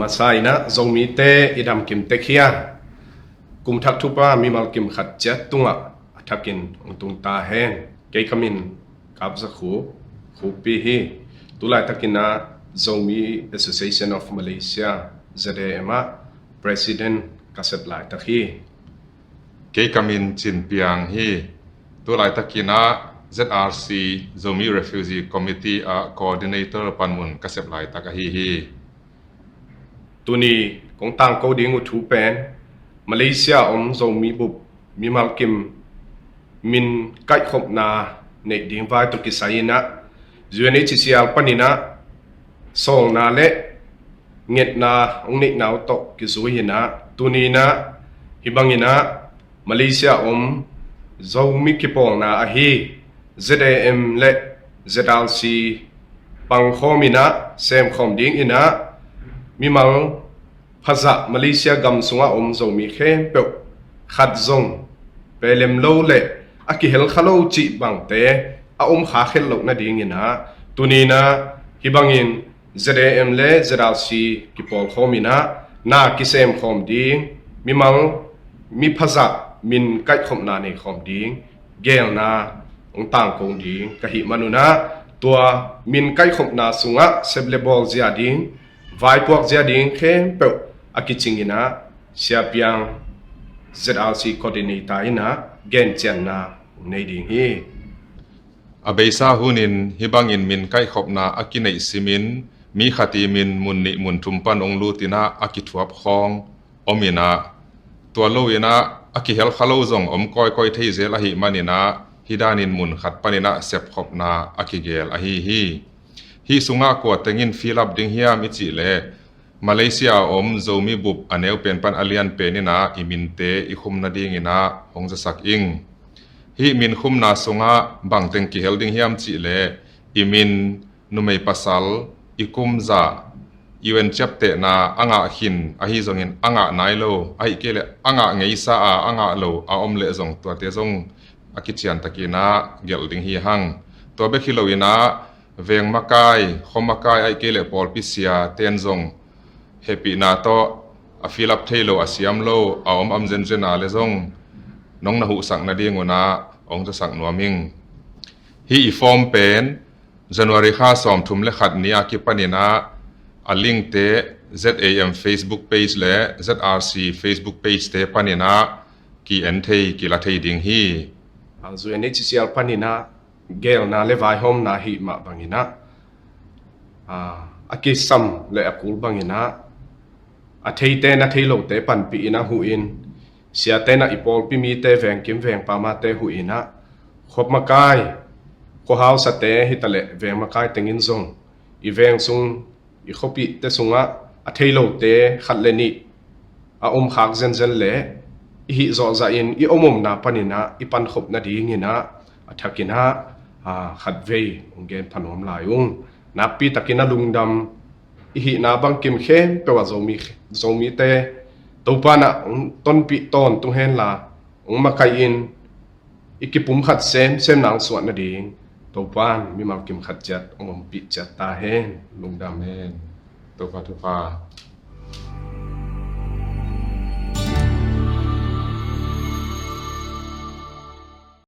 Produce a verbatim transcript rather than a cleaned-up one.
Masa in ah Zomite i damkim tek hi a, kum thak thupha mimal kim khat ciat tungah a thakin hong tung ta hen. Kei ka min Kap Za Khup, Khup Pi hi. Tulaitakin ah Zomi Association of Malaysia, Z A M ah President ka sep laitak hi. Kei ka min Cin Piang hi. Tulaitakin ah Z R C Zomi Refugee Committee ah Coordinator panmun ka sep laitak ahi hi. Tuni kong tangko ding uh thu pen Malaysia om Zomi bup mimal kim min kaihkhopna neih ding vai tawh kisai in ah U N H C R panin ah sawlna le ngetna hong neihna uh tawh kizui in ah, tuni in ah hih bangin ah Malaysia om Zomi kipawlna ahi Z A M le Z R C pangkhawm in ah semkhawm ding in ah mimal phazah Malaysia gam sungah om Zomi khempeuh khat zong pelem lo le a kihel kha lo cih bangte a om kha khelh loh nading in ah, tuni in ah hih bangin Z A M le Z R C kipawlkhawm in ah na kisemkhawm ding, mimal mi phazah min kaihkhopna neikhawm ding geelna hong tangko ding ka hih manun ah, tua min kaihkhopna sungah sep le bawl zia ding, vaipuak zia ding khempeuh a kicing in ah Sia Piang Z R C Coordinator in ah gencianna hong nei ding hi. A beisa hunin hih bangin min kaihkhopna a kineih simin mi khat i min mun nih mun thum pan hong lut in ah a kithuap khawng om in ah, tua lo in ah a kihel kha lo zong om kawikawi thei zel ahih manin ah hih danin mun khat panin ah sepkhopna a kigel ahi hi. Hih sungah kua teng in fill up ding hiam i cih leh Malaysia a om Zomi bup a neu pen pan a lian pen in ah i minte i khum nading in ah hong zasak ing. Hih min khumna sungah bangteng kihel ding hiam cih leh i min, numei pasal, i kum zah, i U N ciaptehna a ngah khin ahi zongin a ngah nai lo, ahih kei leh a ngah ngeisa a a ngah lo a om leh zong tuate zong a kiciantakin ah gelh ding hi hang. Tua bek hi lo in ah veng makai, khua makai ahih kei leh pawlpi sia ten zong hehpihna tawh a fill up thei lo, a siam lo a om om zenzen a le zong nong na huhsak nading un ah hong zasak nuam ing. Hih i form pen January kha sawmthum le khat ni a kipan in ah a link te Z A M Facebook page le Z R C Facebook page te panin ah ki-en thei, kila thei ding hi. U N H C R panin ah geelna le vaihawmna hih mah bangin ah, aa, a kisam le a kul bangin ah a theite in a thei lote panpih in ah huh in, siate in ah i pawlpi mite, vengkim vengpamate huh in ah, khua makai, khua hausate hi ta leh veng makai teng in zong i veng sung, i khuapihte sungah a thei lote khat le nih a om khak zenzen le i hih zawh zahin i om omna panin ah i pankhop nading in ah a thakin ah, aa, khatvei hong gen pha nuam lai ung. Nakpi takin a lungdam, i hihna bangkim khempeuh ah Zomi, Zomite Topa in ah hong tonpih tawntung hen la, hong makaih in i kipumkhat semsem nang suah nading Topan mimal kim khat ciat hong ompih ciat ta hen. Lungdam hen. Topa thupha.